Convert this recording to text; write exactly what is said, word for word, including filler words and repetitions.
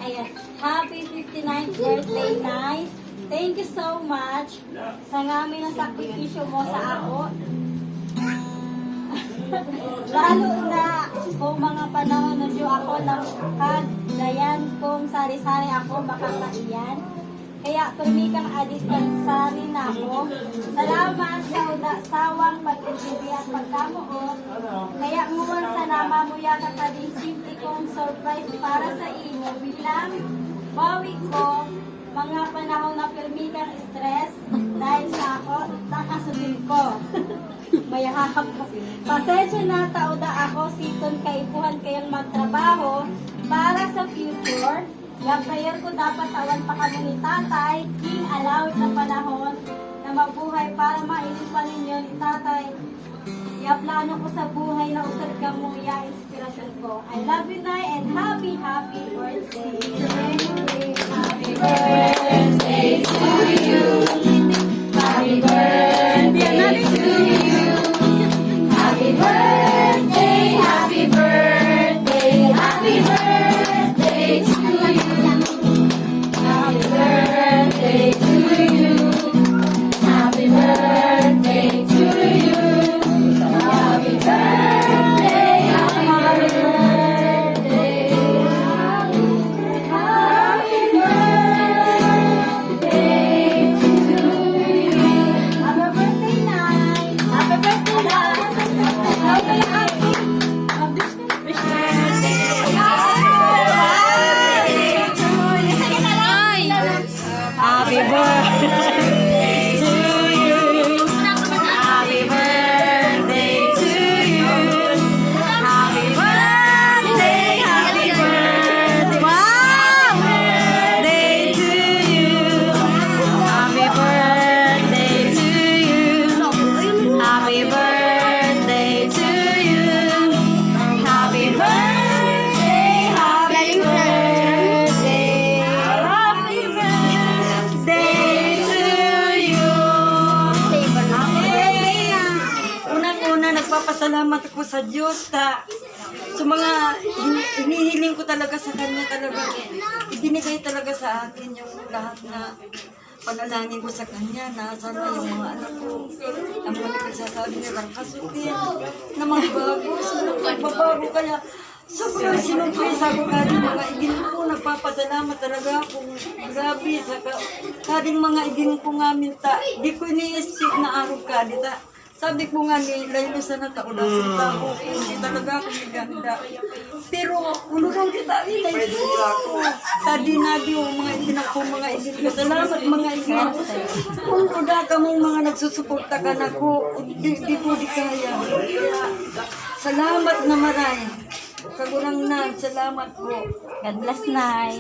Ayan. Happy fifty-ninth birthday, Nay. Thank you so much sa ngamin na sakripisyo mo sa ako. Lalo na kung mga panahon na diyo ako lang kag dayan kung sari-sari ako makakaiyan. Kaya pirmi kang adispensarin ako. Salamat sa uda sawang pag-intindi at pagkamoot. Kaya nguwan sana mamuya ka kading simple kong surprise para sa imo bilang bawi ko mga panahon na pirmi kang stress dahil sa ako, nakasutin ko. Mayahap. Pasensya na, tauda ako, siton kaipuhan kayong magtrabaho para sa future. Gabtayon ko dapat tawan pa kamo ni Tatay, king alawit na panahon na mabuhay para mailipan ninyo ni Tatay. Ya plano ko sa buhay na usad kamo, ya inspirasyon ko. I love you, Nay, and happy, happy birthday. Happy birthday to you. Happy birthday to you. Happy birthday, happy birthday, happy birthday to you. Happy birthday to you. Happy birthday to you. Happy birthday, happy birthday. Happy birthday to you. Happy birthday, Nay. Happy birthday, Nay. Happy birthday. Happy birthday to you. Happy birthday to you. Happy birthday, happy birthday. Wow! Birthday to you. Happy birthday to you. Happy birthday to you. Happy birthday, happy birthday. Happy birthday to you. Unang-una, nagpapasalamat ako sa Diyos sa, sa mga hin-, hinihiling ko talaga sa Kanya talaga. Ibinigay talaga sa akin yung lahat na panalangin ko sa Kanya na sana yung mga anak ko, ang mga nagsasabi nilang kasutin, na magbago, sila magbabago. Kaya sobrang sinumpresa ko kading mga igin ko, nagpapasalamat talaga ako. Grabe, sa ka-, kading mga igin ko nga minta, di ko ini-expect na arog ka, di ta. Sabi ko nga ni Laila sa nataon na sa tao, hindi talaga ako naganda. Pero, unurong kita, inay, sa dinadi o mga igin ako, mga igin ko. Salamat, mga igin. Kung kuda ka mong mga nagsusuporta ka na ko, di, di ko di kaya. Salamat na maray. Kagurangnan, salamat po. God bless, Nay.